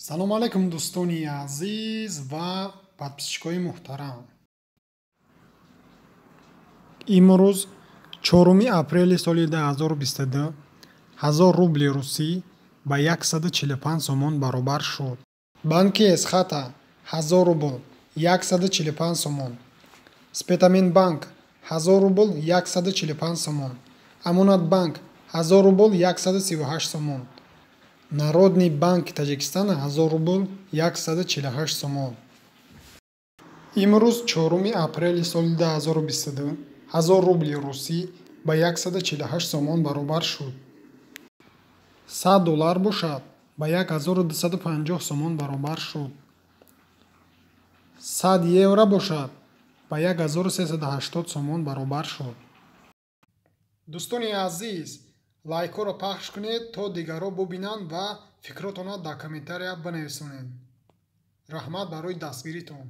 Салому алайкум, дӯстони азиз ва подписчикои муҳтарам. Имрӯз, 4 апрели соли 2022, 1000 рубли русӣ ба 145 сомон баробар шуд. Банки Эсхата: 1000 рубл 145 сомон, Спитаменбанк: 1000 рубл 145 сомон, Амонатбанк: 1000 рубл 138 сомон, Народный банки Таҷикистон: 1000 рубл 148 сомон. Имрӯз, 4 апрели соли 2022, 1000 рубли русӣ ба 148 сомон баробар шуд. 100 доллар бошад, ба 1250 сомон баробар шуд. 100 евро бошад, ба 1380 сомон баробар шуд. Дӯстони азиз, лайкҳоро пахш кунед, то дигарҳо бубинанд, ва фикротонро дар комментария бинависонед. Раҳмат барои дастгиритон.